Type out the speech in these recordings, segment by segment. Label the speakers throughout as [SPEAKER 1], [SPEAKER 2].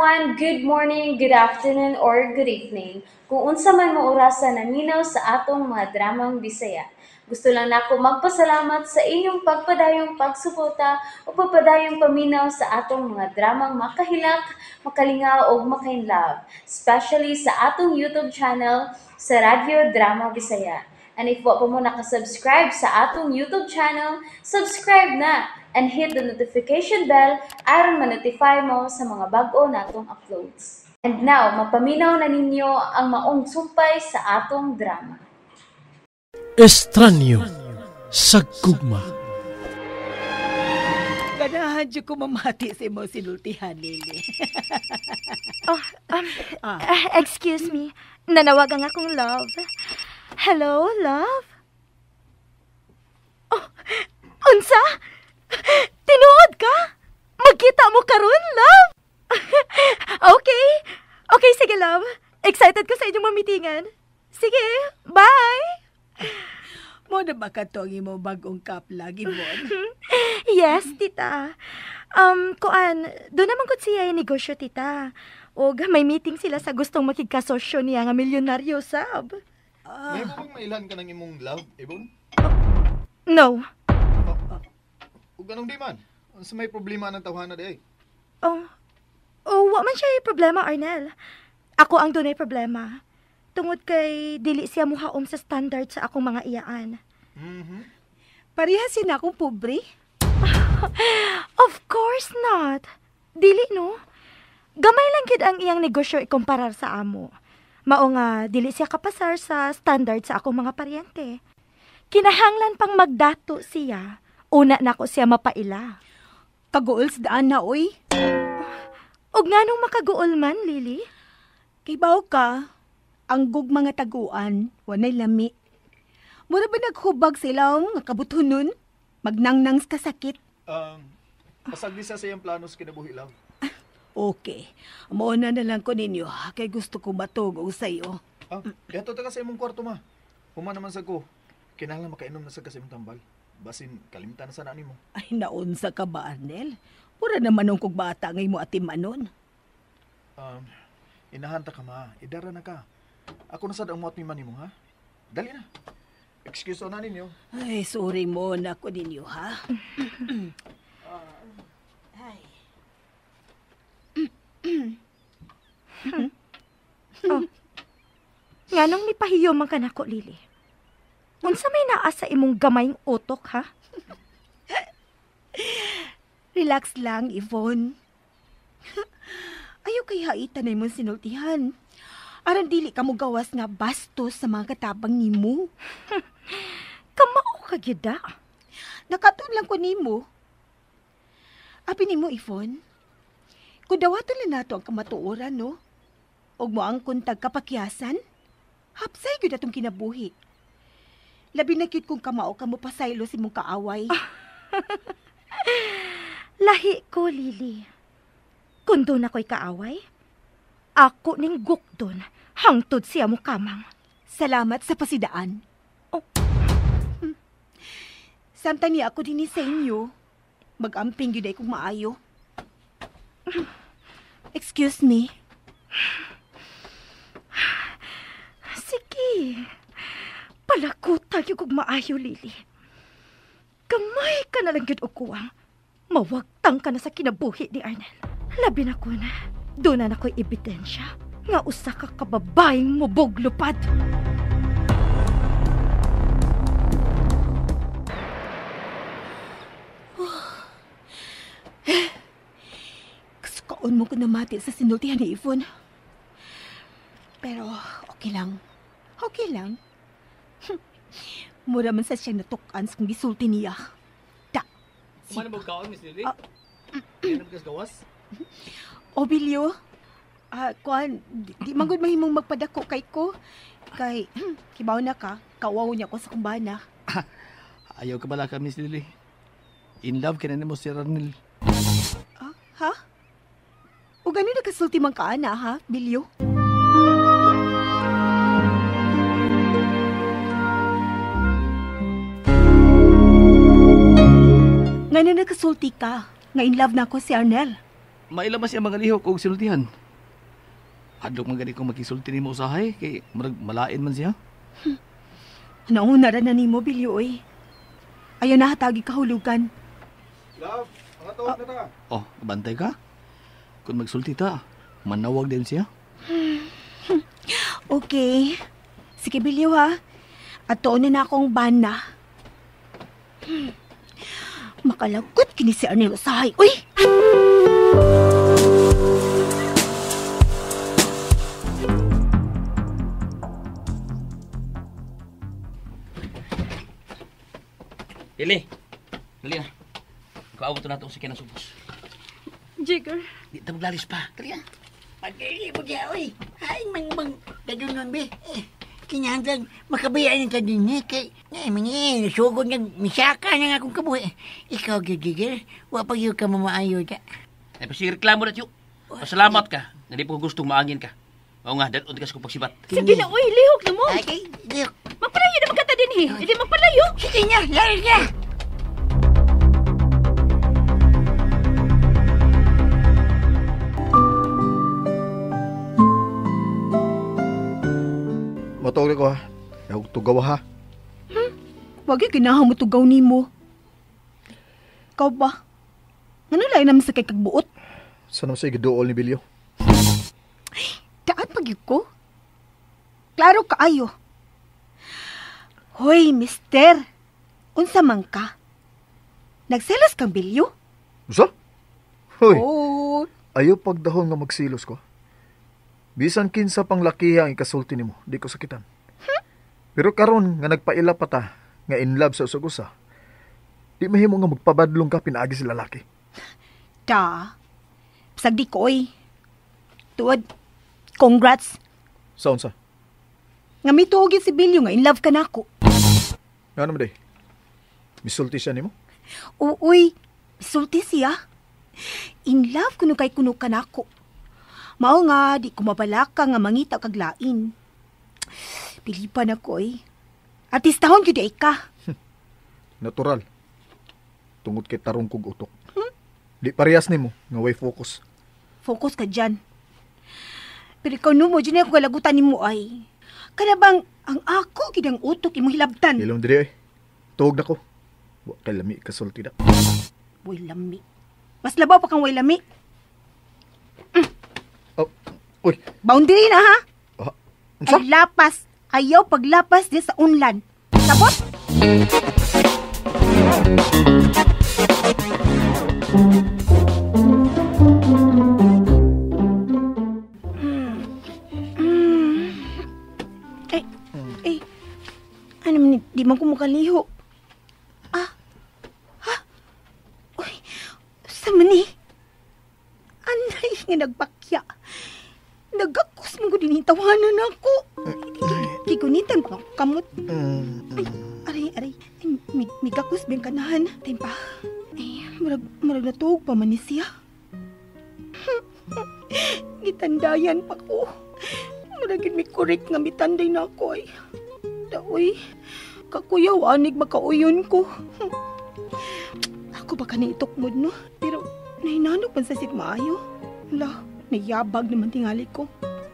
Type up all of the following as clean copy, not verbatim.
[SPEAKER 1] Everyone! Good morning, good afternoon, or good evening. Kung unsa man mo orasa naminaw sa atong mga dramang Bisaya. Gusto lang nako magpasalamat sa inyong pagpadayong pagsuporta o pagpadayong paminaw sa atong mga dramang makahilak, makalingaw o makainlove, especially sa atong YouTube channel sa Radyo Drama Bisaya. And if wa pa mo nakasubscribe sa atong YouTube channel, subscribe na and hit the notification bell aron ma-notify mo sa mga bag-o natong uploads. And now, mapaminaw na ninyo ang maong sumpay sa atong drama.
[SPEAKER 2] Estranyo sa gugma.
[SPEAKER 3] Ganahan dyan ko mamati sa imo sinultihan, Lily.
[SPEAKER 4] Oh, excuse me. Nanawagan akong love. Hello, love? Oh, unsa? Tinuod ka? Magkita mo karon, love? Okay. Okay, sige, love. Excited ko sa inyong mamitingan. Sige, bye!
[SPEAKER 3] Mo na ba ka to ang imong bagong kaplag, Yvonne?
[SPEAKER 4] Yes, tita. Kuan, doon naman ko siya yung negosyo, tita. Og may meeting sila sa gustong makigkasosyo niya nga milyonaryo, sab.
[SPEAKER 5] May bang mailan ka ng imong love, Ibon?
[SPEAKER 4] No.
[SPEAKER 5] O ganong di man? Sa may problema ng tawhana di ay?
[SPEAKER 4] Oh, wa man siya yung problema, Arnel. Ako ang dunay problema. Tungod kay dili siya muhaom sa standard sa akong mga iyaan.
[SPEAKER 5] Mm-hmm.
[SPEAKER 3] Parehas siya na akong pobre?
[SPEAKER 4] Of course not. Dili, no? Gamay lang gid ang iyang negosyo ikumparar sa amo. Mao nga, dili siya kapasar sa standard sa akong mga paryente. Kinahanglan pang magdato siya. Una na ko siya mapaila.
[SPEAKER 3] Kaguol sa daan na, oy.
[SPEAKER 4] Og nganong makaguol man, Lily?
[SPEAKER 3] Kay bawo ka, ang gug mga taguan, wanay lami. Mura ba naghubag sila nga kabutunon? Magnangnang sa kasakit.
[SPEAKER 5] Pasagdi sa iyang plano sa kinabuhi lang.
[SPEAKER 3] Okay. Mauna na lang ko ninyo, kay gusto ko matugog sa iyo.
[SPEAKER 5] Ah, yato ta ka sa imong kwarto, ma. Huma naman sa ko. Kinahanglan makainom na sa kasi imong tambal. Basin, kalimtan na sana nimo.
[SPEAKER 3] Ay, naunsa ka ba, Arnel? Mura naman nung kog bata ngay mo atimanon.
[SPEAKER 5] Inahanta ka, ma. Idara na ka. Ako na sad ang muat ni man nimo, ha? Dali na. Excuse na ninyo.
[SPEAKER 3] Ay, sorry mo na ko ninyo, ha? Ay.
[SPEAKER 4] Oh. Nganong mipahiyo man ka nako, Lily? Unsa may naa sa imong gamayng utok, ha?
[SPEAKER 3] Relax lang, Yvonne. Ayaw kay haitan na imong sinultihan. Aron dili ka mo gawas nga bastos sa mga katabang nimo.
[SPEAKER 4] Kamao ka gyud.
[SPEAKER 3] Nakatuon lang ko nimo. Abi nimo, Yvonne. Kung dawaton lang nato ang kamatuoran, no? Og mo ang kuntag kapakyasan, hapsay gyud atong kinabuhi. Labi na gyud kung kamao ka mo pasaylo si mong kaaway.
[SPEAKER 4] Lahi ko, Lily. Kung doon ako'y kaaway, ako ning gukdon, hangtod siya mo kamang.
[SPEAKER 3] Salamat sa pasidaan.
[SPEAKER 4] Oh.
[SPEAKER 3] Samtang niya ako din sa inyo, mag-amping yun ay kung maayo. Excuse me.
[SPEAKER 4] Sige. Palakuta yung kog maayo, Lily. Gamay ka na lang yun o kuwang. Mawagtang ka na sa kinabuhi ni Arnel. Labi na ko na. Doon na ako'y ebidensya nga usa ka kababaeng mubuglupad.
[SPEAKER 3] Kasukaon mo ko namati sa sinultihan ni Yvonne. Pero okay lang. Okay lang. Mura man sa siyang natukan sa kong gisulti niya. Da.
[SPEAKER 6] Kumano mo kaon, Miss Lily? Hindi na gawas?
[SPEAKER 3] Obilyo, kuan, di man gud mahimong magpadako kay ko. Kay, kibaw na ka, kawaw niya ko sa kumbana.
[SPEAKER 6] Ayaw ka bala ka, Miss Lily. In love ka na nimo si Arnel.
[SPEAKER 3] Ah, ha? O gano'n nagkasulti man ka, ana, ha, Bilyo? Ngano nagkasulti ka, nga in love na ako si Arnel.
[SPEAKER 6] Maila ba siya mga lihok og sinultihan? Hadlok man gani kung makisulti nimo usahay kay murag malain man siya.
[SPEAKER 3] Nauna ra na nimo, Bilyo, oy. Ayaw na hatagi kahulugan.
[SPEAKER 5] Love, mga tuog na ta.
[SPEAKER 6] Oh, bantay ka. Kung magsulti ta, manawag din siya.
[SPEAKER 3] Okay. Sige, Bilyo, ha. At tuon na akong bana. Makalagot kini si Arnel usahay. Uy!
[SPEAKER 7] Lili, dali na. Kaawat na ito sa kinasubos.
[SPEAKER 4] Jigger.
[SPEAKER 7] Di ta maglalis pa. Dali na.
[SPEAKER 8] Pagkili mo siya, oy. Ay, mang dadunon, be. Kinahanglan, makabayaan ng kadin niya. Kay, ay, sugod nga, misaka na nga akong kabuhi. Ikaw, Jigger, wapag yun ka mamaayo dya.
[SPEAKER 7] Ay, pasireklamo na, tiyo. Pasalamat ka. Hindi po gustong maangin ka. Oo nga, dadun ka sa pagsibat.
[SPEAKER 4] Sige na, oy, lihok na mo.
[SPEAKER 8] Ay, lihok.
[SPEAKER 4] Magpalayo na magkata din, eh. Hindi magpalayo.
[SPEAKER 8] Sige na, lari na.
[SPEAKER 5] Matawag ko ha. Yawag tugaw ha.
[SPEAKER 3] Wag yung ginahan mo tugaw ni mo. Ikaw ba? Ano lain naman sa kay kagbuot?
[SPEAKER 5] Saan naman sa igidool ni Bilyo?
[SPEAKER 3] Daan pag ko? Klaro kaayo. Hoy, mister. Unsa man ka? Nagselos kang Bilyo?
[SPEAKER 5] Usa? Hoy.
[SPEAKER 3] Oh.
[SPEAKER 5] Ayaw pagdahon nga magsilos ko. Bisan kinsa pang lakiha ang ikasulti nimo, di ko sakitan. Pero karon nga nagpaila pa ta nga in love sa usag-usa, di mahimo nga magpabadlong ka pinaagi sa lalaki.
[SPEAKER 3] Ta. Bisag di ko oy. Tuod. Congrats.
[SPEAKER 5] Sa unsa?
[SPEAKER 3] Nga mituogin si Bilyo nga in love ka nako.
[SPEAKER 5] Nga naman day? Misulti siya nimo?
[SPEAKER 3] Uuy, misulti siya. In love kuno kay kuno ka nako. Mao nga, di ko mabalaka nga mangita kag lain. Pilipan ako eh. Artistahon gyud ay ka.
[SPEAKER 5] Natural. Tungod kay tarong kog utok. Di parehas nimo nga way focus.
[SPEAKER 3] Focus ka dyan. Pero ikaw no mo, dyan ako kalagutan nimo ay. Kana bang ang ako gid ang utok imong hilabtan?
[SPEAKER 5] Ilong diri ay. Tuog na ko. Wa kay lami kasulti da.
[SPEAKER 3] Way lami. Mas labaw pa kang way lami.
[SPEAKER 5] Oh, uy.
[SPEAKER 3] Boundary na ha?
[SPEAKER 5] Unsa?
[SPEAKER 3] Ay lapas. Ayaw paglapas di sa unlan. Sabot? Ay, ano man, di man ko makaliho. Ah, ha? Uy, sa man eh? Anay nga nagbakya. Nagakos mo ko din tawanan ako. Gigunitan pa ako kamot. Ay, aray, aray. Ay, migakos biyang kanahan. Timpa. Ay, murag natuog pa man ni siya. Gitandayan pa ko. Murag mi korek nga mitanday na ako ay. Daoy, kakuyaw anig makauyon ko. Ako ba ka na itukmod no? Pero nahinanok man sa sit maayo. Ala, nayabag naman tingali ko.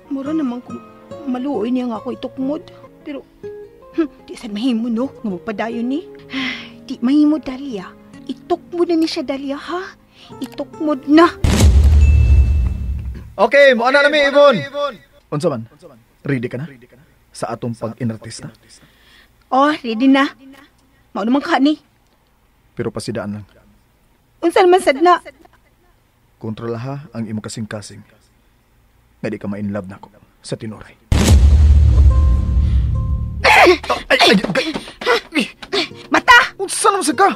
[SPEAKER 3] Mura naman kung maluoy niya nga ako itukmod. Pero, di sad mahimo no, nga magpadayon ni. Di mahimo, Dalia. Itukmod na ni siya, Dalia, ha? Itukmod na.
[SPEAKER 5] Okay, mo ana na mi, Ibon. Unsa man? Ready ka na? Sa atong pag-inartista?
[SPEAKER 3] Oh, ready na. Mao naman ka ni.
[SPEAKER 5] Pero pasidaan lang.
[SPEAKER 3] Unsa naman sad na?
[SPEAKER 5] Kontrola ha ang imo kasing-kasing. Nga di ka ma-inlove na ko sa tinuray. Ay, ay,
[SPEAKER 3] Mata!
[SPEAKER 5] Unsa naman sad ka?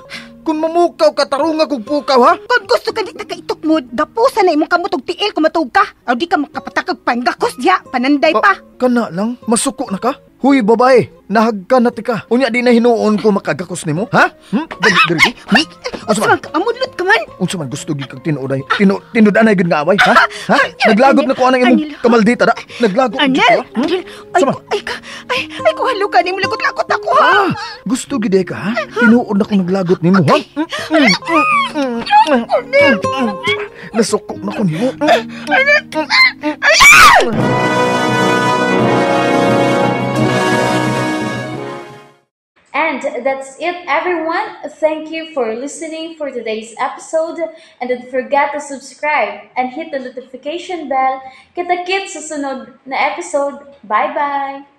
[SPEAKER 5] Kung mamukaw ka, tarunga kog pukaw, ha?
[SPEAKER 3] Kung gusto ka di ta kaitukmod, gapusan na imong kamot og tiil kung matuog ka. O di ka makapatakag panggakos diha, pananday pa.
[SPEAKER 5] Kana lang, masuko na ka? Huy, babae, nahagka na tika. Unya di na hinuon ko makagakos nimo, ha? Dali, dali.
[SPEAKER 3] Ay,
[SPEAKER 5] Unsa
[SPEAKER 3] unsa
[SPEAKER 5] man?
[SPEAKER 3] man ka? Amudlot ka man.
[SPEAKER 5] Unsa man gusto gid kag tinuoday? Tinud-anay gid nga away, ha? Ha? Naglagot na ko anang imong
[SPEAKER 3] Arnel.
[SPEAKER 5] kamaldita da. Naglagot na
[SPEAKER 3] Arnel,
[SPEAKER 5] ko. Ha?
[SPEAKER 3] Arnel, ay,
[SPEAKER 5] Sama.
[SPEAKER 3] ay, ka, ay, ay, kuhalo ka nimo, lagot-lagot ako, ha?
[SPEAKER 5] Ah, gusto gid ka, ha? Tinuod na ko naglagot nimo, ha? Nasuko na ko nimo.
[SPEAKER 1] And that's it, everyone. Thank you for listening for today's episode. And don't forget to subscribe and hit the notification bell. Kita-kits sa sunod na episode. Bye-bye!